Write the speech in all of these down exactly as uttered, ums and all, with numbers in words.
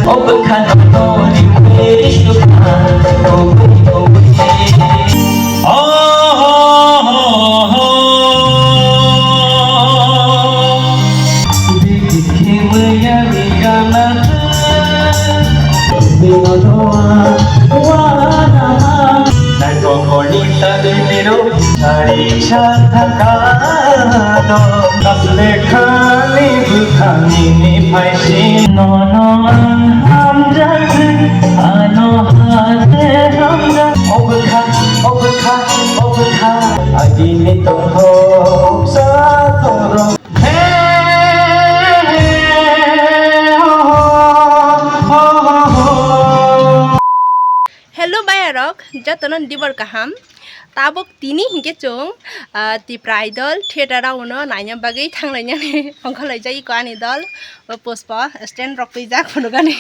O bwkha no rimwi sukha, o bwrwi, o bwrwi. Bikhi maya ni gana. Naitokni tadwini rok sari sathakano. Lekhani bwkhani ni phaisi. Nono ang hamjak, ano hate hamjak. O bwkha, o bwkha, o bwkha. Agini tongthok sathoro. Hello bayarok, jotono dibor kaham. Tabuk tini hinkhe chwng, ah, Tipra Idol theater o no naina bagwi thanglainani ongkhorlaijak iko ani dol. O Pushpa stand rok twijak phunukani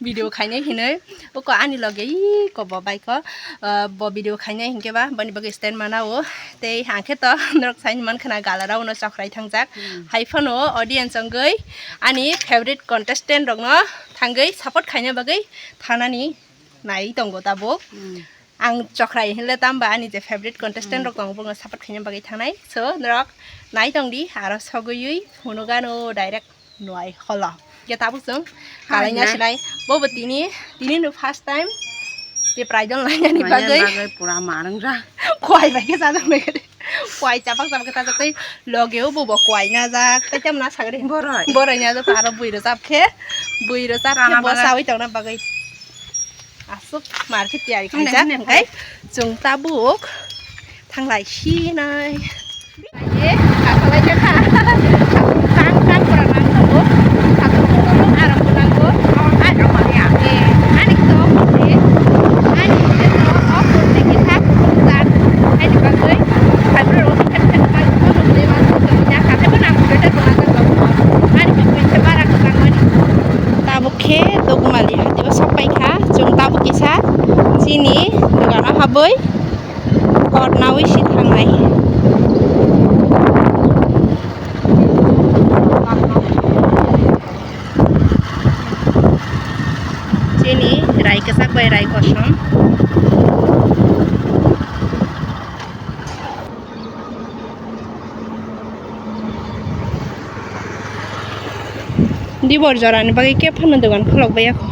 video khainai hinwi. Uko ani loge iko bo baiko, ah, bo video khainai hinkhe ba boni bagwi stand mana o. Tei hangkhe to norok saini mankha na galarao no chokrai thangjak. Hmm. Hai phano audience wngwi ani favorite contestant rokno thangwi support khaina bagwi thanani nai tongo tabuk. Hmm. Ang chokrai hinle tamba ani je favorite contestant Hmm. rok tongo, bono support khaina bagwi thangnai. So, norok nai tongdi, aro sogwi phunugano direct nuai holo. Ya tabuk chwng Hai kalaina na. Sinai. Bobo tini, tini no first time Tipra Idol nainani Nainani bagwi. bagwi pura manung ja. Kuai bai khe sajak nai. Kuai chapak chapak khe sajak tei logeo bobo kuai najak. Tei tamna sagri. Boroi. Boroi najak aro bui rwchap khe. Bui rwchap khe Kana bo bagwi. Sawi tongna bagwi. Aswk market tiyari Hwnwi, khaijak hwnwi, hwnwi. Hai chwng tabuk thanglai sinai. Ye, kasalai kha. Tang tang pura nang tongo. Satung tungtungno aram bo nango. Ai, ai, ai, ai. Eh, ani to, eh, ani to, oh, kurte kita, kurte kita. Ani bagwi, fiber rok, kan, kan, kan, kan, kan, kan, kan, kan, kan, kan, ani bagwi se bara kwchangmani. Tabuk khe Dogumali hatio sok paikha. Chwng tabuk kisa chini dogano habwi kor naui si thangnai. Chini rai kwchak bai rai kosom. Dibor jorani bagwi khe phano dogan khulok bai ya kho.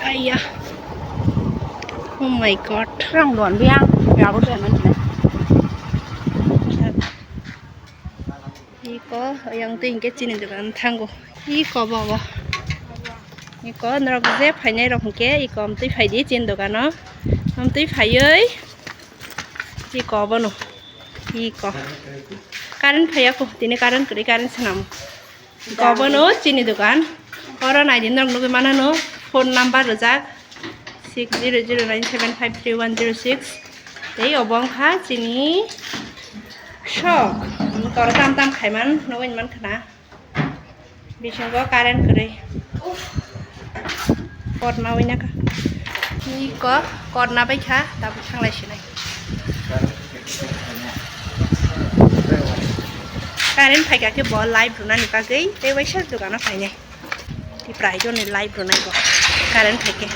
Aiya. Oh my God. Rang don biang. Ya bo ben man. Iko yang twi hinkhe chini dogan thango. Iko bobo. Iko norok je phainai rok hinkhe iko amtwi phaidi chini dogano. Amtwi phaiwi iko bono. Iko. Current phaiya ko, tini current kwrwi, current swnam. Iko bono chini dogan. Oro naidi norok nugwi manano phone number rijak. Six zero zero nine seven five three one zero six. Tei obo wngkha chini shop. Toro tam tam khaiman nugwi mankha na. Bisingo current kwrwi. Korna wina kha. Iko korna bai kha, tabuk thanglai sinai. Current phaikha khe bo live rwnani bagwi tei waisa dogano phainai. Tipra Idol ni live rwnai bo current phaikhe.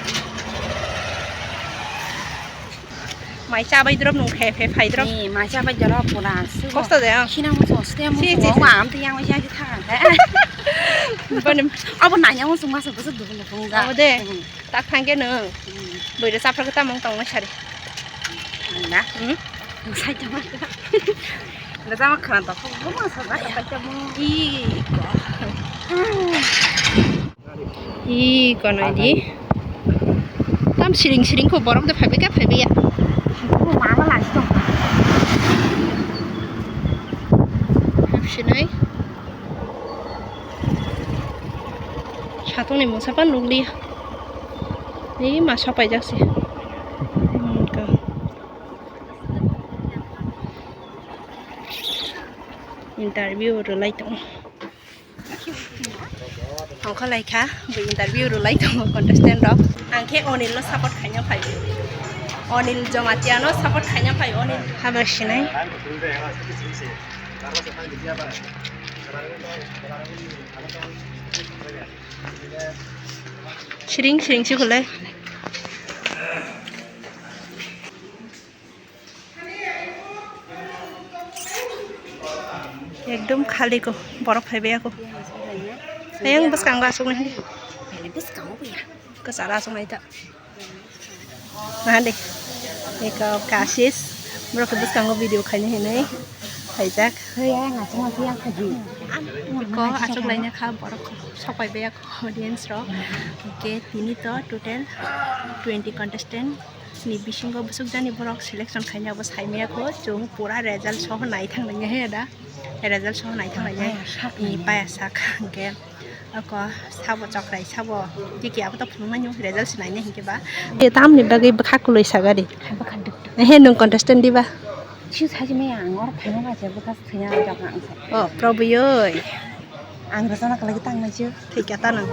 Mai chabai drop nung phe phe phai drop. Ni mai chabai drop pura su. Kosto de, ah. Sina mo so ste mo. Si, si, so si. Wa am te yang yang ta. Bani. Abo na yang so ma so so du no pung da. Abo de. Hmm. Tak thang ke no. Hmm. Boi de sapra ke tamong tong sari. Na. Hmm. Sai ta ma. Da ma khana ta ko ma sa da. Sai ta mo. I ko. Hmm. Ih, konoi di. Tam siring siring kho borok de phaibai kha phaibai ya. Mama lagi dong. Hapsinai. Satungni mungsa pan nukliya. Ih, ma sopaijak se. Hmm, ka. Interview rwlai tongo. Ongkha lai kha, bo interview rwlai tongo contestant rok. Ang khe Onil no support khaina phai. Onil Jamatia no support khaina phai, Onil. Haba sinai. Siring siring se hwlai. Ekdom khali ko, borok phaibai ako. Ayang bwskango aswk nai. Bwskango buya. Kwcharo aswk nai ta. Nahande. Eko kasis. Borok bwskango video khaina hinwi phaijak. Hey, ayang aswk nai yang khaji. Ko aswk laina kha borok sok phaibai ako audience rok. Hwnkhe tini to total twenty contestant ni bisingo bwswk jani borok selection khaina bo saimaya kho, chwng pura result soho naithang nangya he da, result soho naithang nangya. Ni paya sak hwnkhe ako sabo chokrai sabo tiki abo to phunuknai result se naina hinkhe ba. Tamni bagwi bwkha kwlwi sagari. He nwng contestant diba? Siu saji maya ang oro phaima ba je bwkha thwiya jok ang sa. Oh, Prabhu yoi. Ang rwchapna kwlai khe tang nai sio. Thik khe ta nang.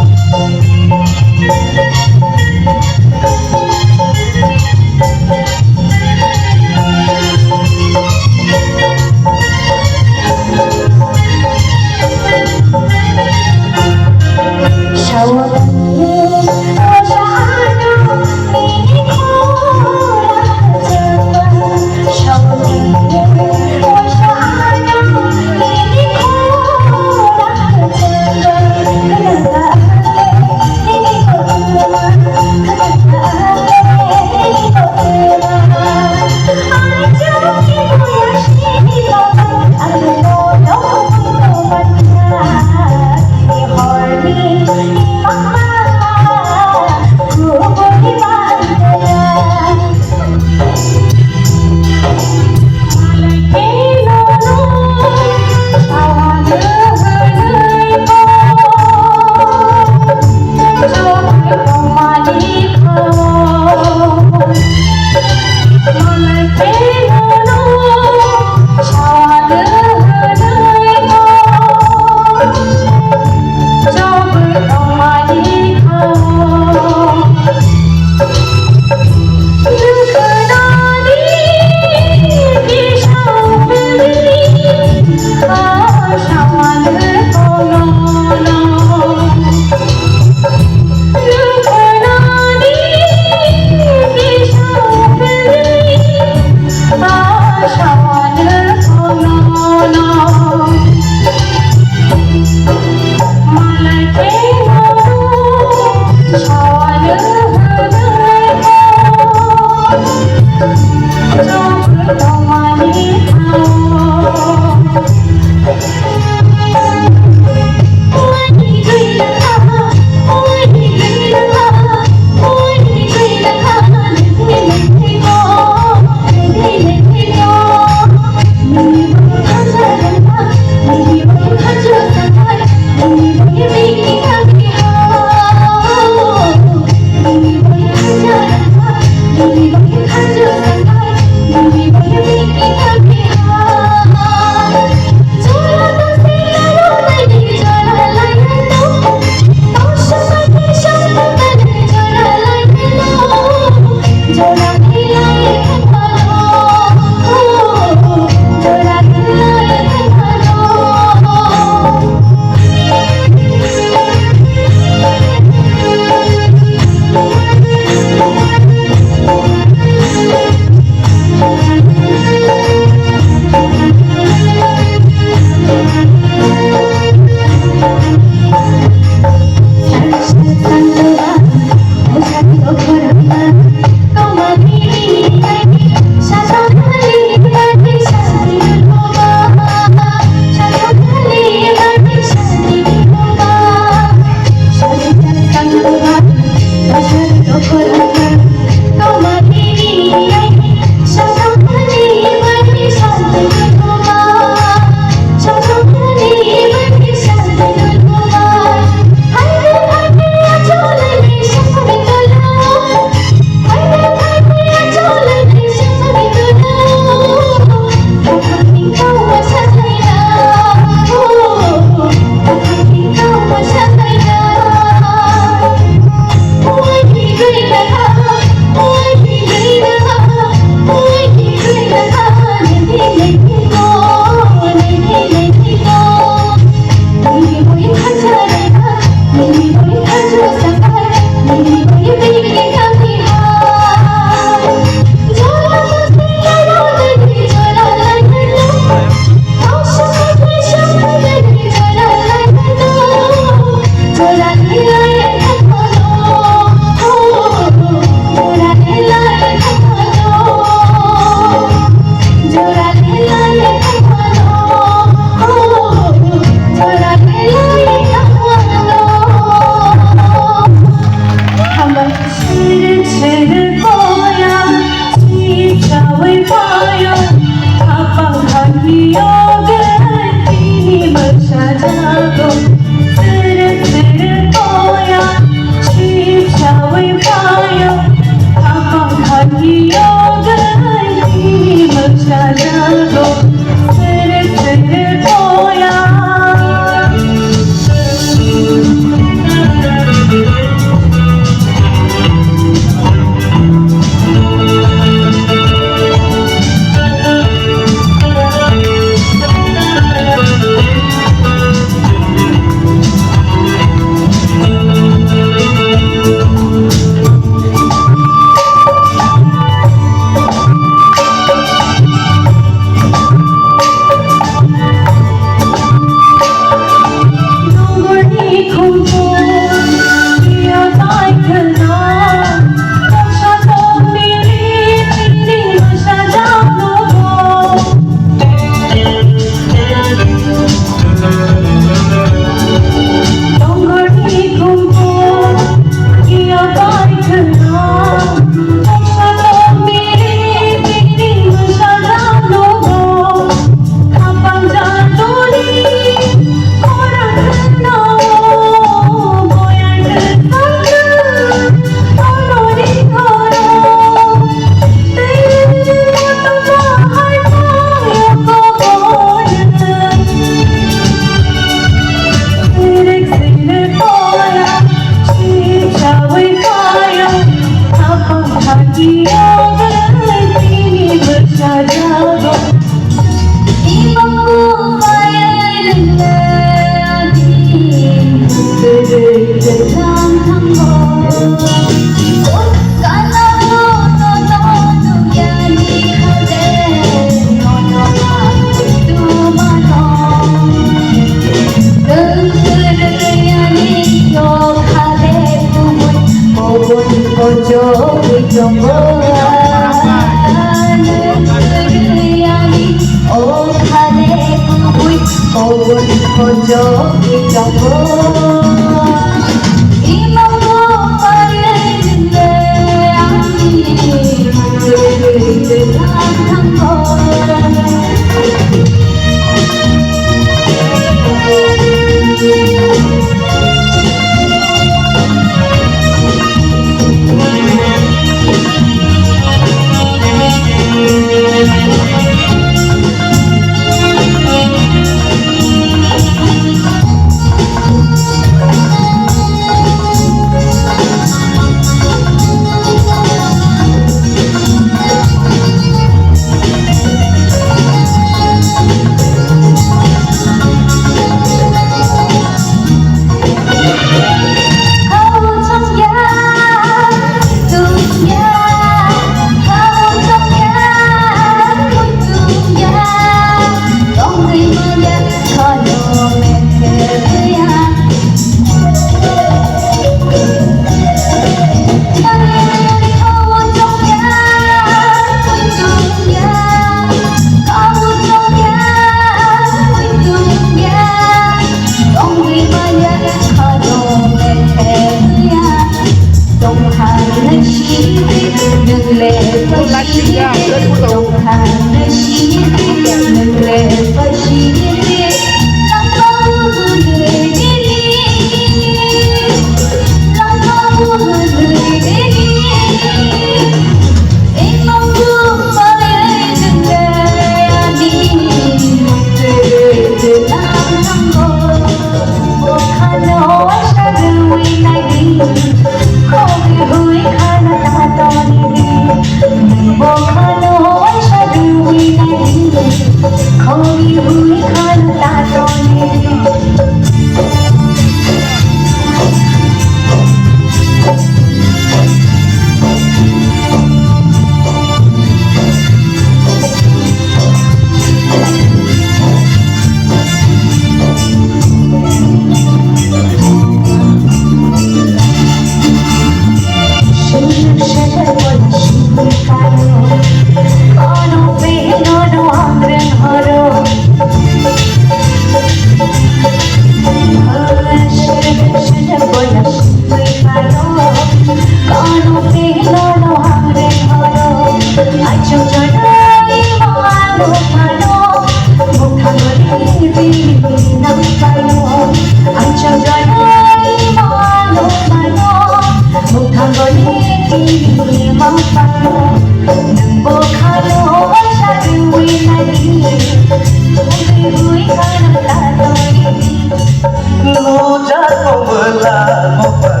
Nujak bwla nokbar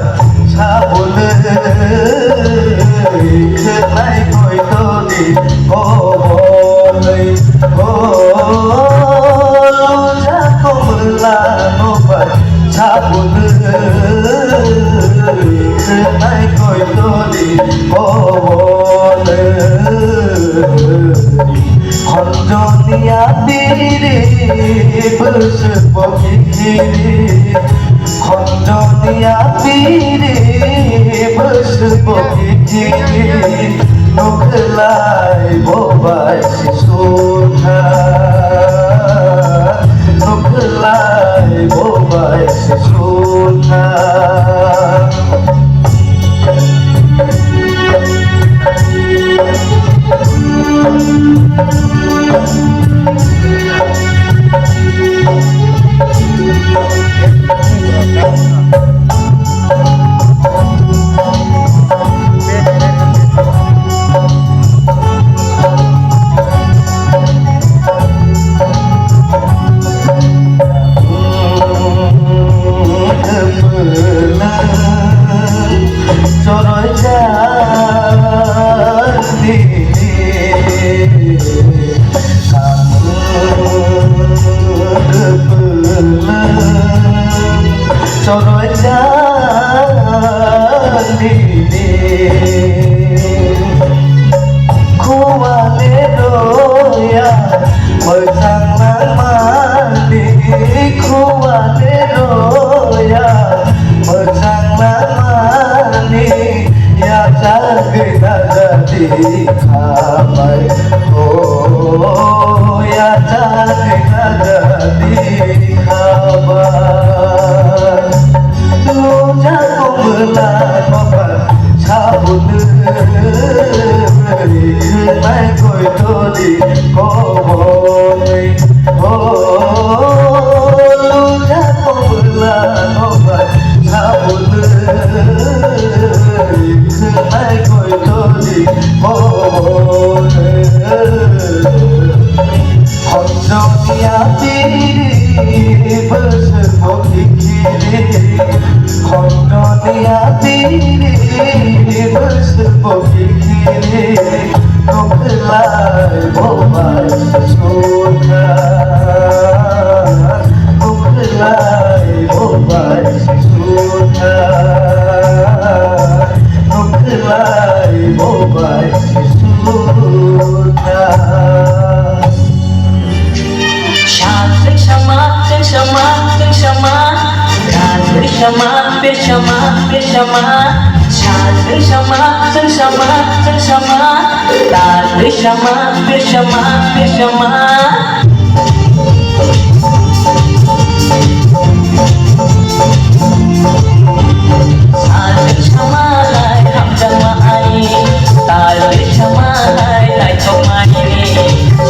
sabulwi khwnai koitoni kobolwi. O nujak bwla nokbar sabulwi khwnai koitoni kobolwi. Khonjoni apiri bwswk bo kiphiri. Khonjoni apiri bwswk bo kiphiri. Nukhlai bo bai se sukha. Nukhlai bo bai se sukha. Choroi jani ni khua le roya, mwchang nangmani khua le roya, mwchang nangmani yachagwi najadi khabai, o yachagwi najadi khabai. Sa, teng sama, teng sama, teng sama. Sa, teng sama, teng sama, teng sama. Sa, teng sama, teng sama, teng sama. Sa, teng sama, teng sama, teng sama. Sa, teng sama, lai, hamjakma ani. Sa, teng sama, lai, lai, chokma ani.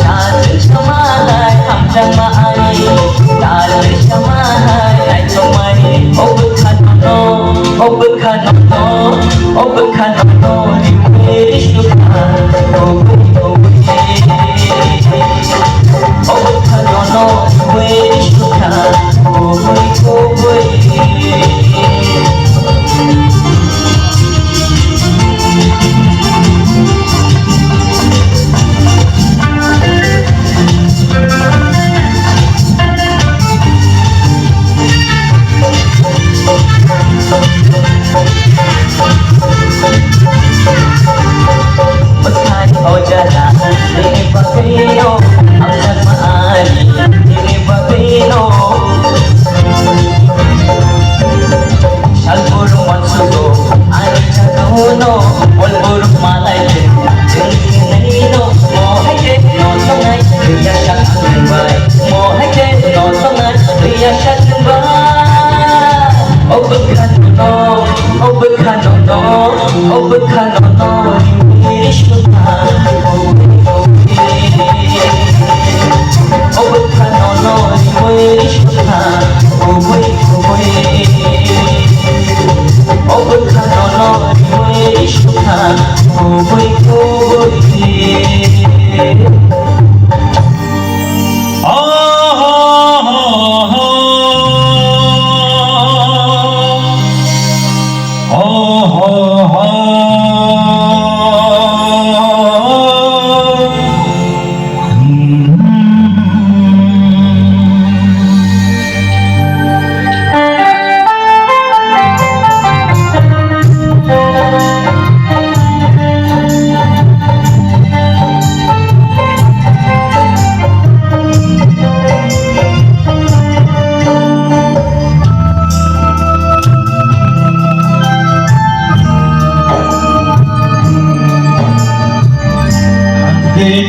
Sa, teng sama, lai, hamjakma ani. Sa, teng sama, lai, lai, chokma ani. O bwkha nono, o bwkha nono, o bwkha nono, riwi ri sukha, o bwkha nono. Salburu mansugo, ani chagao no, walburu malai ke, chengni no, mo hai ke no tongnai, ya shak bai, mo hai ke no tongnai, ya shak bai. O bwkha no, o bwkha no, o bwkha no,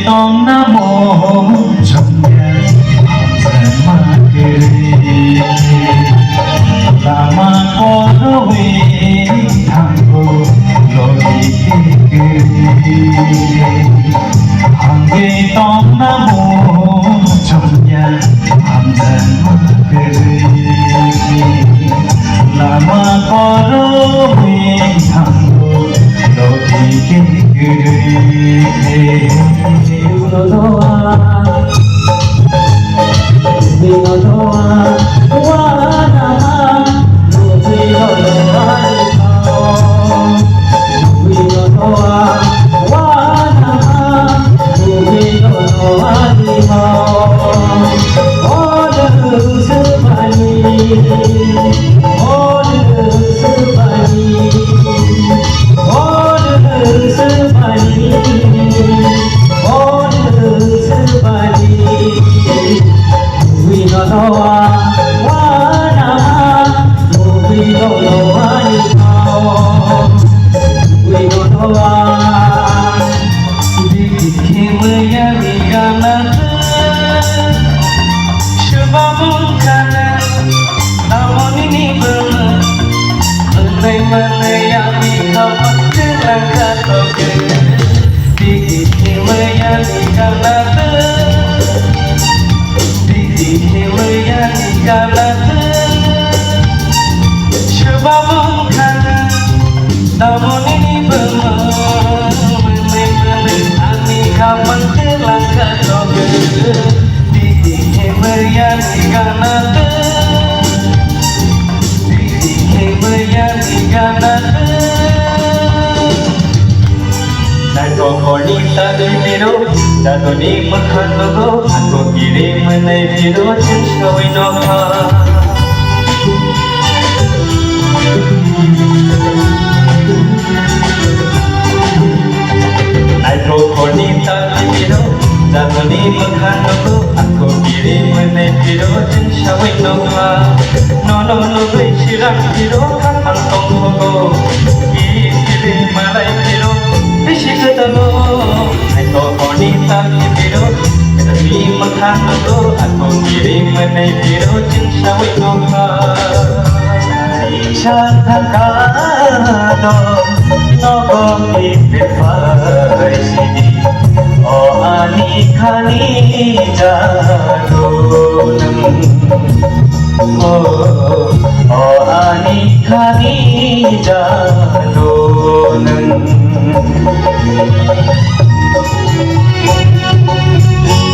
Tongna mo chongya, hamjakma kwrwi. Lama korowi thango, logi kwrwi. Hangwi tongna mo chongya, hamjakma kwrwi. Lama korowi thango, logi kwrwi. Titi khe maya ni gana twi. Titi khe maya ni gana twi. Naithokorni tagwi biro, jadoni mwkhang nogo, ako kiri mwnai biro chwng sawi nokha. Naithokorni tagwi biro, jadoni mwkhang nogo, ako kiri mwnai biro chwng sawi nokha. Nono nugwi sirang biro, khapang tongthogo, kiri malai biro, bisi kwtalo. Naithokorni tagwi biro, jadoni mwkhang nogo, ako kiri mwnai biro chwng sawi nokha. Sal thangkha do, nogo kiri phai sidi, o ani khani jadu nwng. O, o ani khani jadu nwng.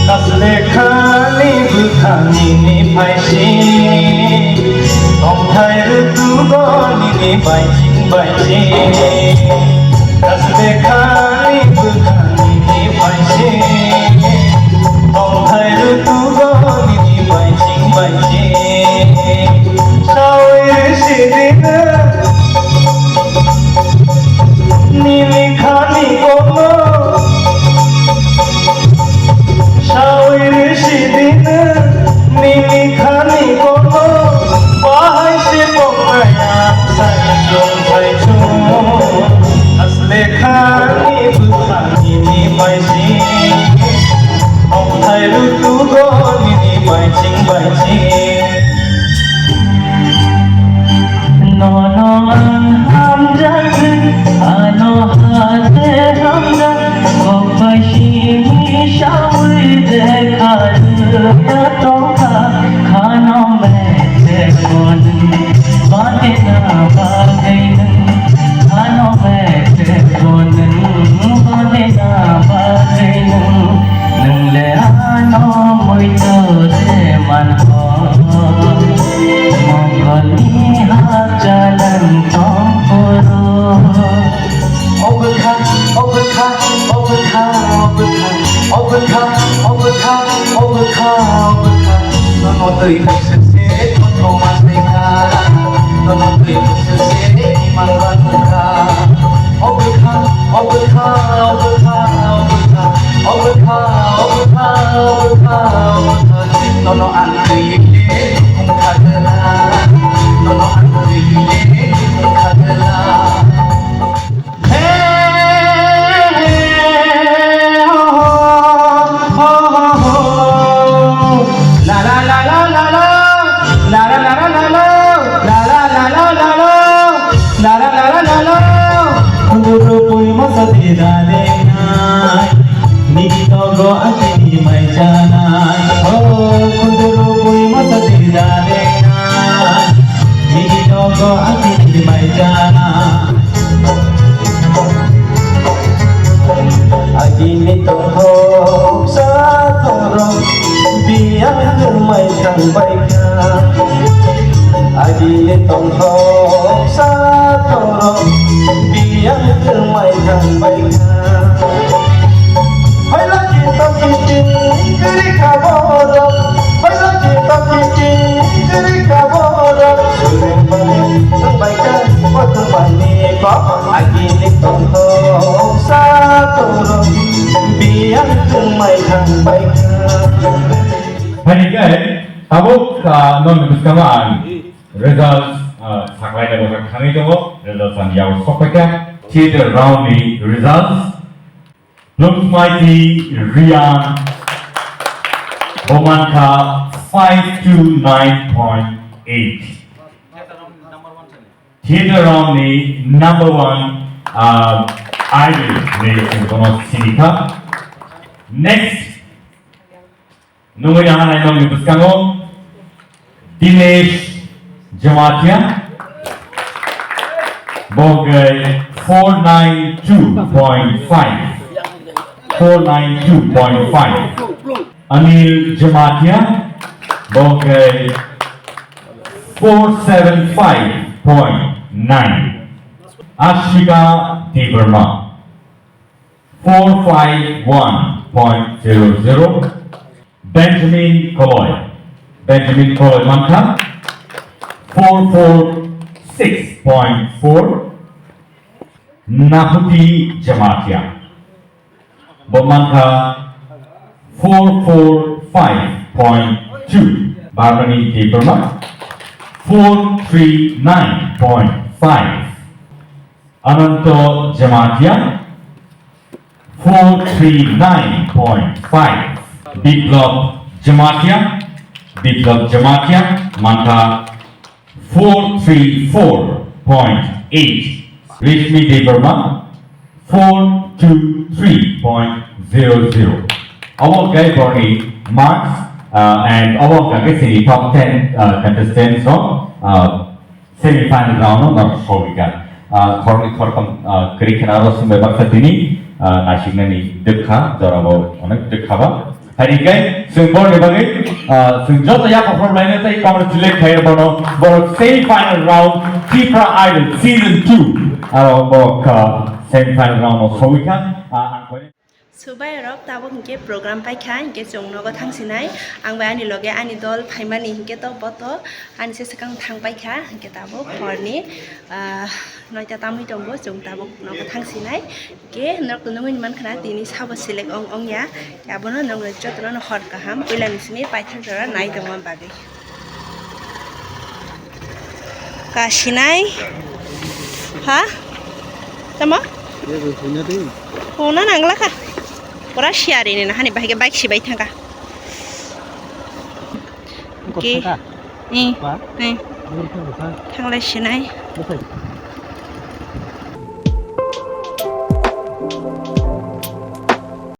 Kaslekhani bwkhani ni phaisi, tongthai rwtugo nini baising baising. Kaslekhani bwkhani ni phaisi, tongthai rwtugo nini baising baising. Sawi rwsidino nini khani kono. Sawi rwsidino nini khani kono. Bahai se pongnaya sai chung sai chung. Asle khani bwkhani ni baising. Tongthai rwtugo nini baising baising. Nono ang hamjak, ano hate hamjak, kok bai simi sawi dekha rwya tongkha, khano mete bonwi, bate na bagwi nwng, khano mete bonwi, bate na bagwi nwng. Nwng le ano muitu de manho, mongolni hakcha nwng tongphuru. O bwkha, o bwkha, o bwkha, o bwkha, o bwkha, o bwkha, o bwkha, o bwkha, o bwkha. Nono twi bwswk se thotho ma twi kha. Nono twi bwswk se imang ba nung kha. O bwkha, o bwkha, o bwkha, o bwkha, o bwkha, o bwkha, o bwkha, o bwkha. Nono ang twi le nung kha gela. Nono ang twi le nung kha gela. Kunduru pui masa tidak denai, nini togo akini mai janai. Oh, kunduru pui masa tidak denai, nini togo akini mai janai. Agini tongthok sa torok biyang kwmai thang bai kha. Agini tongthok sa torok biyang kwmai thang bai kha. Phaila ki toki ting kri kha borok. Phaila ki toki ting kri kha borok. Suleng bani thang bai kha. Kotor bani kok. Agini tongthok sa torok biyang kwmai thang bai kha. Hai ni kai, tabuk, ah, non bwskango ang results, ah, saklaina bwkha thangwi tongo, results ang yago sokpaikha. Theatre round ni results. Lungsmaiti Rian bo mankha five two nine point eight. Theatre round ni number one, ah, idol ni bono sinikha. Next, nungwi nahanai nongni bwskango Dinesh Jamatia, bo hwnkhe four nine two point five, four nine two point five. Anil Jamatia, bo khe four seven five point nine. Ashika Debbarma, four five one point zero zero. Benjamin Koloi, Benjamin Koloi mankha four four six point four. Nahuti Jamatia, bo mankha four four five point two. Barmani Debbarma, four three nine point five. Ananto Jamatia, four three nine point five. Biplab Jamatia, Biplab Jamatia mankha four three four point eight. Rishmi Debbarma, four two three point zero zero. Abo khe borni marks, uh, and abo khe sini top ten, uh, contestants rok, uh, semi final round o norok sogwikha. Ah, khoroknwi khoroktham, ah, kwrwi kheno aro swngbai baksa tini, ah, naisiknani dwkha, jorabo onek dwkha ba. Hai hwnkhe chwng borni bagwi, ah, chwng joto yakophor laino tei congratulate khai bono, borok semi final round Tipra Idol season two. Aro borok, ah, semi final round o sogwikha. Ah, ang koi- Subai rok tabuk hinkhe program paikha, hinkhe chwng nogo thangsinai. Ang bai ani loge ani dol phaimani hinkhe to boto ani se swkang thang paikha, hinkhe tabuk horni, ah, noita tamwi tongo, chwng tabuk nogo thangsinai. Hinkhe norok to nugwi mankha na tini sabo selek ong ongya, abono norok jotono hor kaham puilani simi paithak jora nai tongma bagwi. Kasinai. Ha? Tamo? Huna nangla ka. Pura siari ni nahani bahai ke bike sibai thangka. Oke. Eh. Eh. Thanglai sinai.